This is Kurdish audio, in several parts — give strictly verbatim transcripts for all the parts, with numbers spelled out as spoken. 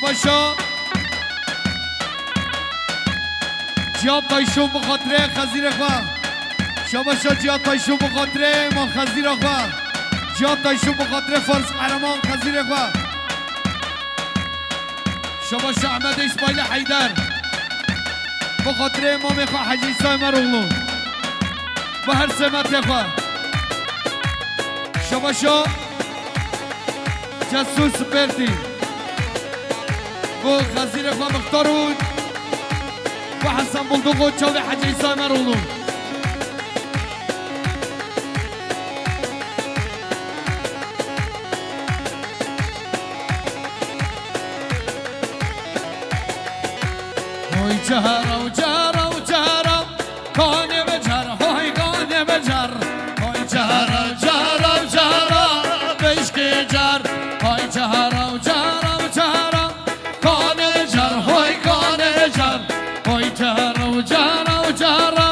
Şabaşa Cihat Tayşûn bi xatirê xezîrê xwe. Şabaşa Cihat Tayşûn bi xatirê ma xezîra xwe. Cihat Tayşûn bi xatirê Fars Qehreman xezîrê xwe. Şabaşa Ehmedê Îsmaîlê Heyder. Bi xatirê mamê xwe Hecî Îsa Emeroğlu. Bi her semetê xwe. Şabaşa Cesûr Spêrtî. Bo xezîrê xwe Mixtar û bo Hesen Buldoq û çavê Hecî Îsa Emeroğlu. Oy cara, oy cara, oy cara. Kanê bicar, hay kanê bicar. Hay cara, cara, cara, bişkê car. Hay cara, cara, cara, kanê bicar, hay kanê bicar. Hay cara, cara, cara,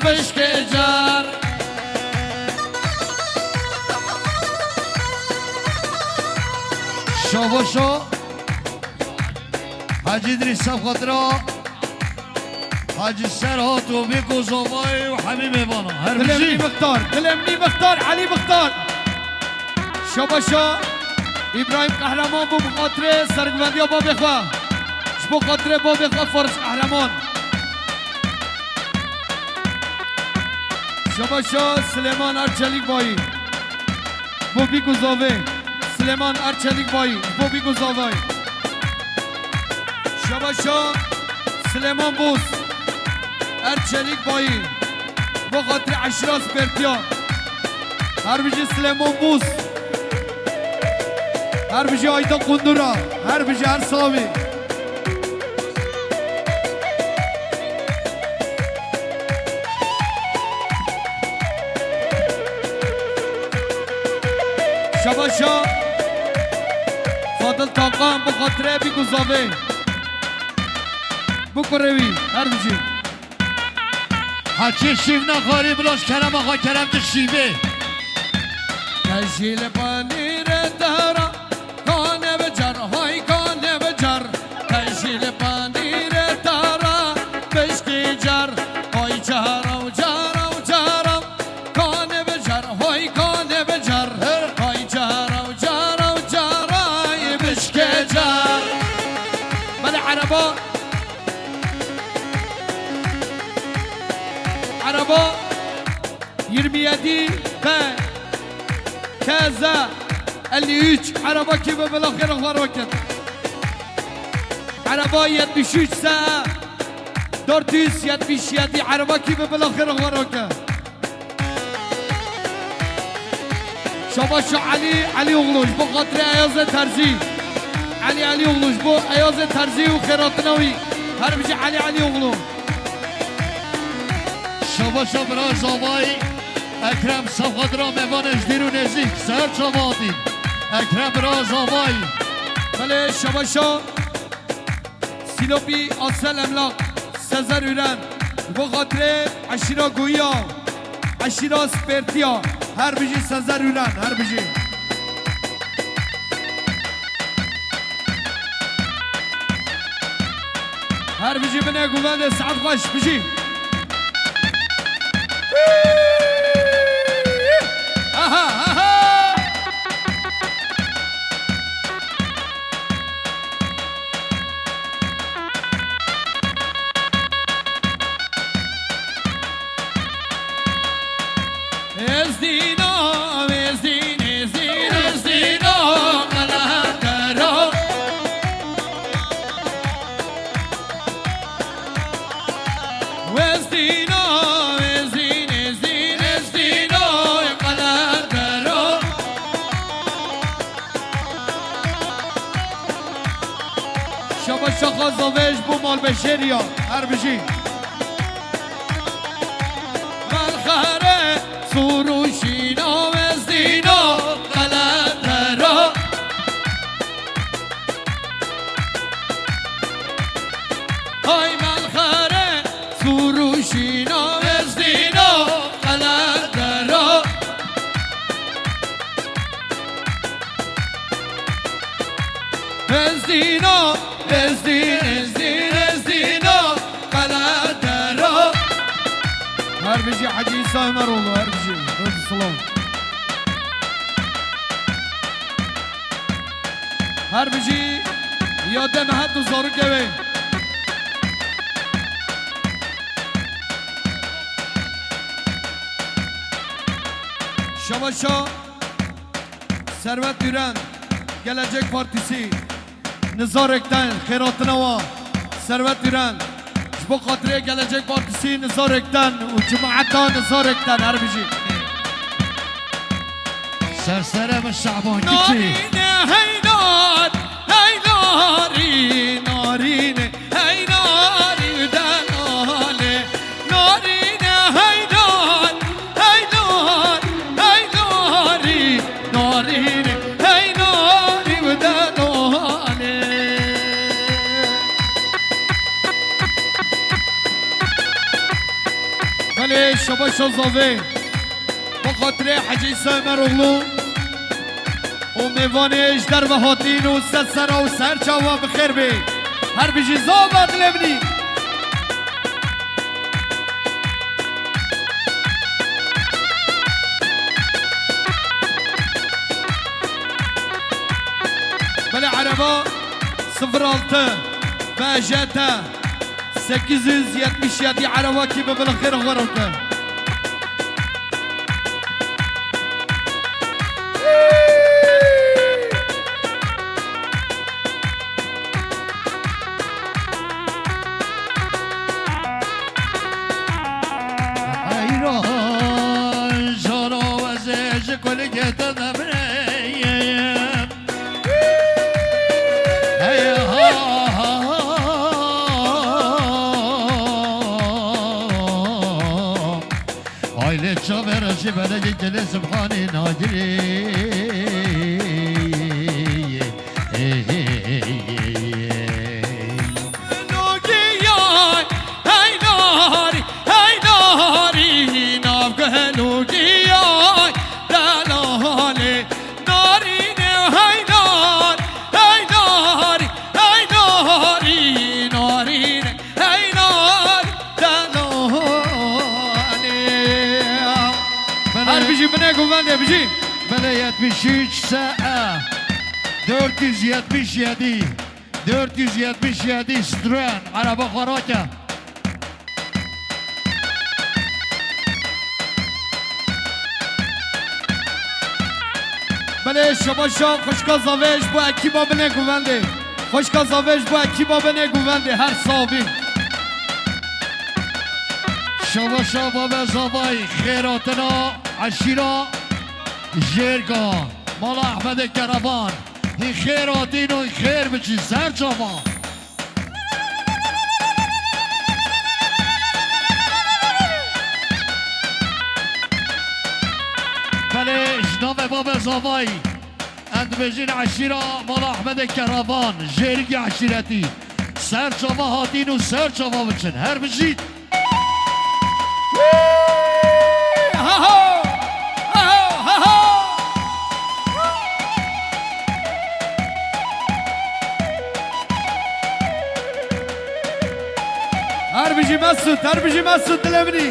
bişkê car. Şabaşa Hacı İdris Sefkatira. Hacı Serhat û Bîk û Zavayê û hemî mêvana. Her Dilemlî bijî. Mixtar, Dilemlî Mixtar, Elî Mixtar. Şabaşa Îbrahîm Qehreman bû bi xatirê serguvendiya babê xwe. Ji bo xatirê babê xwe Faris Qehreman. Şabaşa Silêman Erçelîk Bayî. Bo Bîk û Zavê. Silêman Erçelîk Bayî. Bo Bîk û Zavayê. Şabaşa Silêman Boz. Erçelîk Bayî. Bo xatirê eşîra Spêrtiya. Her bijî Silêman Boz. Her bijî Ayda Qundura. Her bijî her savî. Şabaşa Fadil Takan bi xatirê Bîk û Zavê. Bi kurê wî her bijî. Hacî şîv naxwarî, bila ji kerema xwe kerem tu şîvê. Tejî li panîrê dara, kanê bicar, hay kanê bicar. Tejî li panîrê dara, pişkî car, hay cara û cara û cara. Kanê bicar, hay kanê bicar. Hay cara û cara û cara, bişkê car. Belê ereba. Ereba yirmi yedi B K Z elli üç. Ereba kî bi bila xêra xwe rakin. Ereba yetmiş üç S dört yüz yetmiş yedi. Ereba kî bi bila xêra xwe rakin. Şabaşa Elî Elîoğlu ji bo xatirê Eyazê Terzî. Elî Elîoğlu ji bo Eyazê Terzî û xêratina wî. Her bijî Elî Elîoğlu. Şabaşa bira Zavay. Ekrem Sefkatira mêvanê ji dîr û nêzîk ser çava hatî. Ekrem bira Zavay. Belê şabaşa. Sîlopî Asel Emlak, Sezer Üren, ji bo xatirê eşîra Goyiya, eşîra Spêrtiya, her bijî Sezer Üren, her bijî. Her bijî binê guvendê, saet xweş, bijî. Aha, aha. Ez dîna, ez dîn, ez dîn, ez dîna, qelemdera. Ez dîna, ez dîn, ez dîn, ez dîna, qelemdera. Şabaşa Xazavê ji bo malbeşeriya. Her bijî. Malxere, Suruşîna, Vezdîna, Qelemdera. Hay Malxere, Suruşîna, Vezdîna, Qelemdera. Ezdîna, Ezdîn, Ezdîn, Ezdîna, qeledera. Her bijî Hecî Îsa Ömeroğlu, her bijî. Rêz û silav. Her bijî yadê Mehet û zarokê wê. Şabaşa Servet Üren, Gelecek Partisi, Nizarekten, xêratina wa, Servet Üren. Ji bo xatirê Gelecek Partisi Nizarekten û cemaeta Nizarekten her bijî. Serserê min Şaban Kiçî. Narîne hey nar, hey narî, narîne hey narî delalê. Narîne hey nar, hey nar, hey narî, narîne hey narî delalê. Belê şabaşa zavê. Bi xatirê Hecî Îsa Ömeroğlu û mêvanê ji derve hatîn û ser sera û ser çava bi xêr bê. Her bijî zava dilê min î. Belê ereba sifir altı B J T sekiz yüz yetmiş yedi ereba kî bi bila xêr xwe rote. Heyran jana wezê ji kulî gete demreyim. Hey ha ha ha. Aile çaver ji belege gelê Subhanê nagirê. Hey, hey, hey, hey, hey. Gelo giyay, hey narî, hey narî, nav gelo giyay, delalê. Narîne hey nar, hey narî, hey narî, narîne hey nar, delalê. Belê. Her bijî binê govendê bijî. Belê yetmiş üç S E dört yüz yetmiş yedi, dört yüz yetmiş yedi Citroen, araba xwe rake. Belê şabaşa xwişka zavê ji bo ekîba binê govendê. Xwişka zavê ji bo ekîba binê govendê. Her sax bî. Şabaşa babe zavay xêratina eşîra Jêrga. Mala Ehmedê Kerevan. Hî xêr hatîn û hî xêr biçî ser çava. Belê ji navê babê zavayî em dibêjin eşîra mala Ehmedê Keravan, jêrikê eşîretî. Ser çava hatîn û ser çava biçin. Her bijît. Her bijî Mesut, her bijî Mesut dilê min î.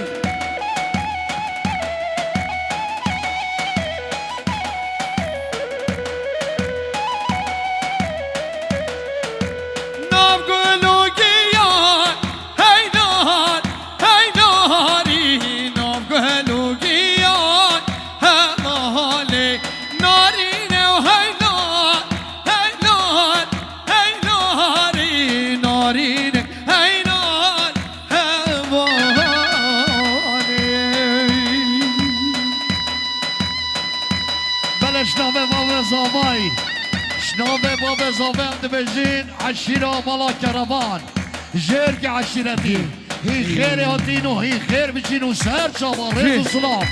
Nav gul û giyan, hey nar, hey narî, nav gul û giyan, hevalê narîne, hey nar, hey nar, hey narî, narîne, hey nar, hevalê. Belê ji navê bavê zavayî. Ji navê bavê zavê em dibêjin eşîra mala Kerevan. Jêrkê eşîretî. Hî xêrê hatîn û hî xêr biçîn û ser çava rêz û silav.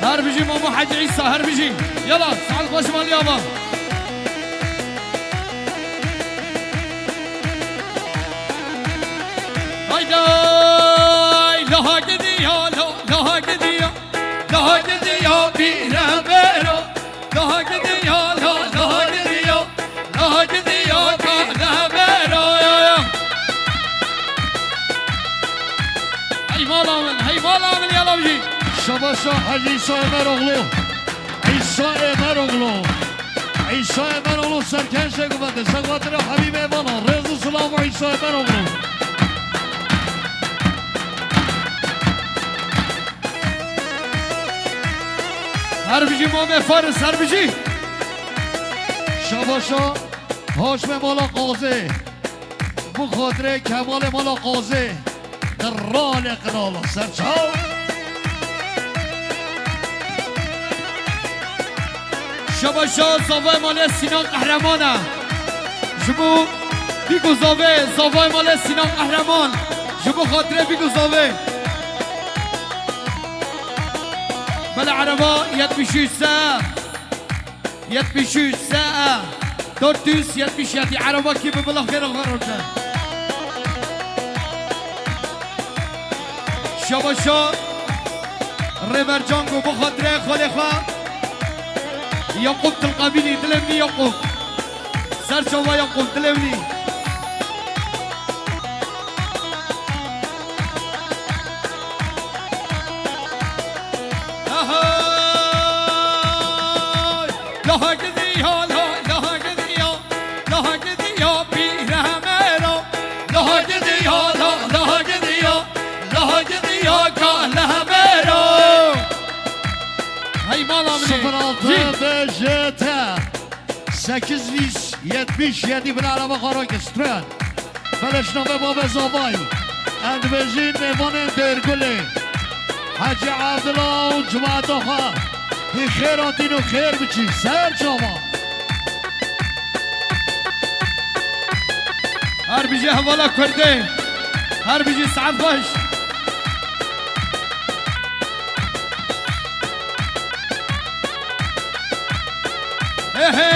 Her bijî Mamo Hecî Îsa, her bijî. Yala, saet xweş malî ava. Hayday, laha gidiya, la-, laha gidiya, laha gidiya, Hey mala min, hey mala min, yala bijî. Şabaşa Hecî Îsa Emeroğlu. Îsa Emeroğlu. Îsa Emeroğlu serkenşê guvete. Sexwatira Habîb Evala. Rêz û silav Îsa Emeroğlu. Her bijî Mame Faris, her bijî. Şabaşa Haşmê Mala Qazê. Bi xatirê Kemalê Mala Qazê. Qiralê qirala ser çav. Şabaşa zavayê malê Sinan Qehreman e. Ji bo bîk û zavê, zavayê malê Sinan Qehreman. Ji bo xatirê bîk û zavê. Bela ereba yetmiş üç se. Yetmiş üç se. Dört yüz yetmiş yedi. Ereba kî bi bila xêra xwe rûte. Şabaşa Rêber Cango bi xatirê xalê xwe. Yaqûb Tilqebîlî, dilê min î Yaqûb. Ser çava Yaqûb, dilê min î. Ahay! Laha gidiya, la, laha gidiya, laha gidiya pîre me ra. Laha gidiya, la, laha gidiya, laha gidiya kale me ra. Hey mala min ê. Sıfır altı Cî. B J T sekiz yüz yetmiş yedi bin araba xwe rakir, stren. Beleşname Babe Zavay. Em dibêjin mêvanên Dêrgulê. Hecî Evdila û cemaeta xwe. Hî xêr hatîn û xêr biçî. Ser çava. Her bijî hevala Kurdê. Her bijî saet xweş. He he.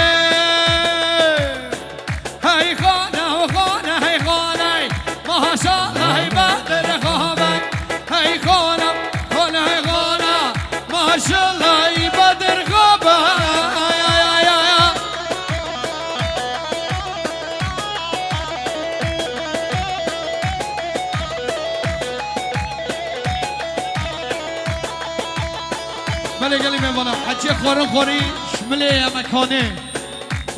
Hey xana, xana, hey xana, maşallah, hey Bedir xabe. Hey xana, xana, hey xana, maşallah, hey Bedir xabe. Ay, ay, ay, ay, ay. Belê gelî me vana, hecê xwarin xwarî, şimilê yemekanê.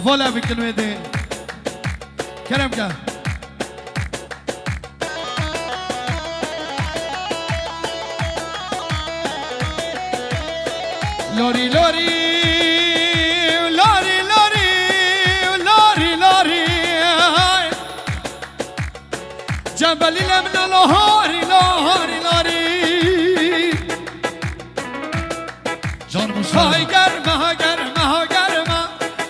Vala bikin wê dê. Kerem ke. Lorî, lorî, lorî, lorî, lorî, lorî. Cembelî le min lo, horî, lo, horî, lorî. Can Musa. Hay germe, ha germe, ha germe.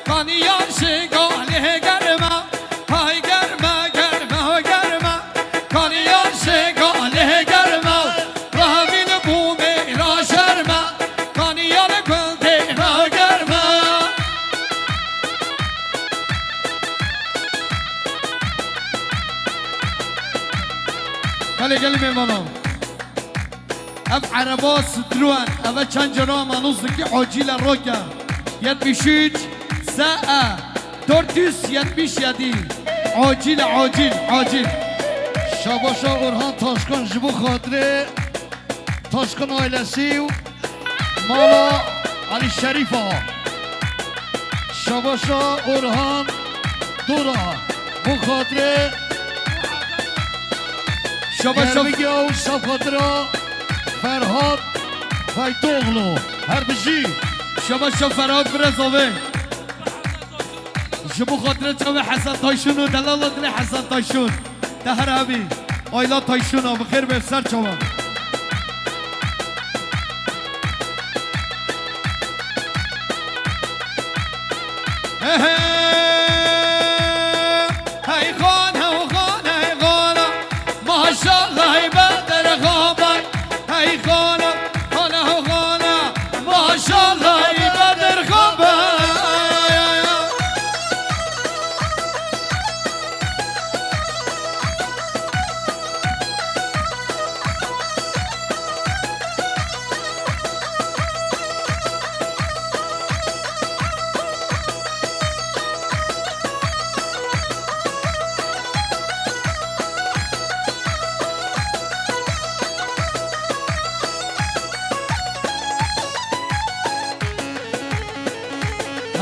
Kaniyan şêgalê germe. Hay germe, germe, ha germe. Kaniyan şêgalê germe. Rahvîn bû mêra şerme. Kaniyan gul tême germe. Belê gelî mêvano. Ev ereba Citroen, eve çend cara manozikî acîle roke. Yetmiş üç S E dört yüz yetmiş yedi. Acîle, acîl, acîl. Şabaşa Orhan Taşkın ji bo xatirê Taşkın ailesi û mala Ali Şerîf ağa. Şabaşa Orhan Dora. Bo xatirê Şabaşa Germigya û saf xatira Ferhat Faytoğlu. Her bijî. Şabaşa Ferhat Birezovê. Ji bo xatirê çavê Hesen Tayşûn û delala dilê Hesen Tayşûn. Te her hebî. Ayla Tayşûna bi xêr bê ser çava. He he. Hey xan, he xan, hey xana. Maşallah, hey Bedir xaban. Hey xana, xana, xana, maşallah, Bedir xabe.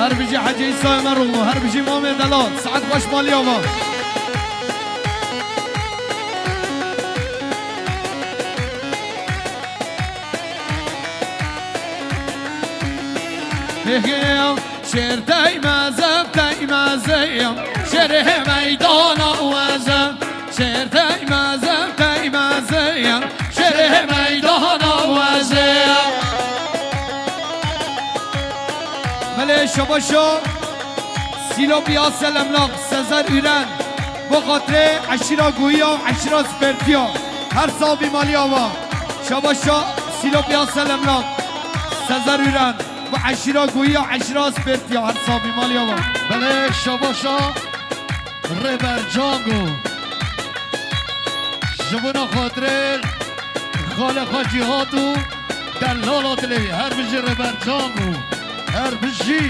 Her bijî Hecî Îsa Ömeroğlu, her bijî Mamê Delal, saet baş maliya va. Hê hê ya, şêr teymeze, teymeze ya, şêrê meydana weze. Şêr teymeze, teymeze ya, şêrê meydana weze. Belê şabaşa Sîlopî Asel Emlak, Sezer Üren, bo xatirê eşîra Guya, eşîra Spertiya. Her sabî maliya va. Şabaşa Sîlopî Asel Emlak, Sezer Üren, bo eşîra Guya, eşîra Spertiya. Her sabî maliya va. Belê şabaşa Rêber Cango. Ji bona xatirê xalê xwe Cîhat û delala dilê wî. Her bijî Rêber Cango. Her bijî.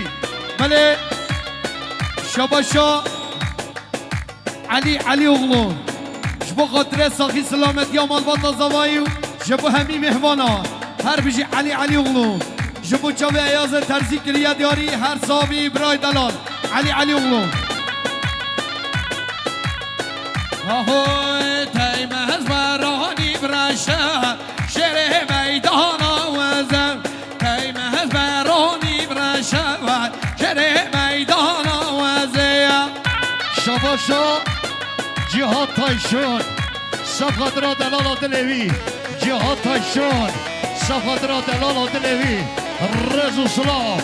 Belê şabaşa Elî Elîoglu. Ji bo xatirê saxî silametiya malbata Zavayî û ji bo hemî mêhvana. Her bijî Elî Elîoglu. Ji bo çavê Eyazê Terzî kiriye diyarî her sabî biray delal. Elî Elîoglu. Ahoy, tey mehz beranî bireşe, şêrê meydana weze. Tey mehz beranî bireşe, şêrê meydana weze. Şabaşa Cihat Tayşon. Sefqatira delala dilê wî. Cihat Tayşon. Sefqatira delala dilê wî. Rêz û silav.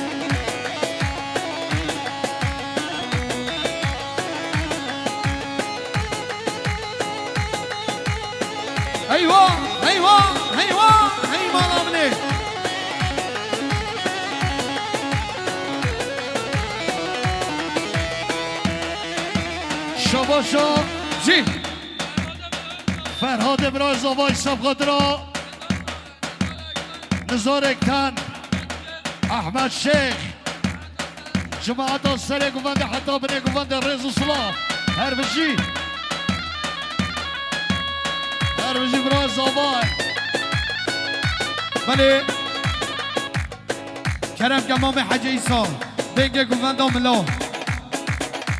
Eywa, eywa, eywa, hey mala min ê. Şabaşa. Jî. Ferhadê bira Zavay Sefqatira. Nizarek Ten, Ahmet Şêx, cemaeta serê guvendê heta binê guvendê rêz û silav. Her bijî. Her bijî bira Zavay. Belê. Kerem ke Mamê Hecê Îsa. Bêngê guvenda mila.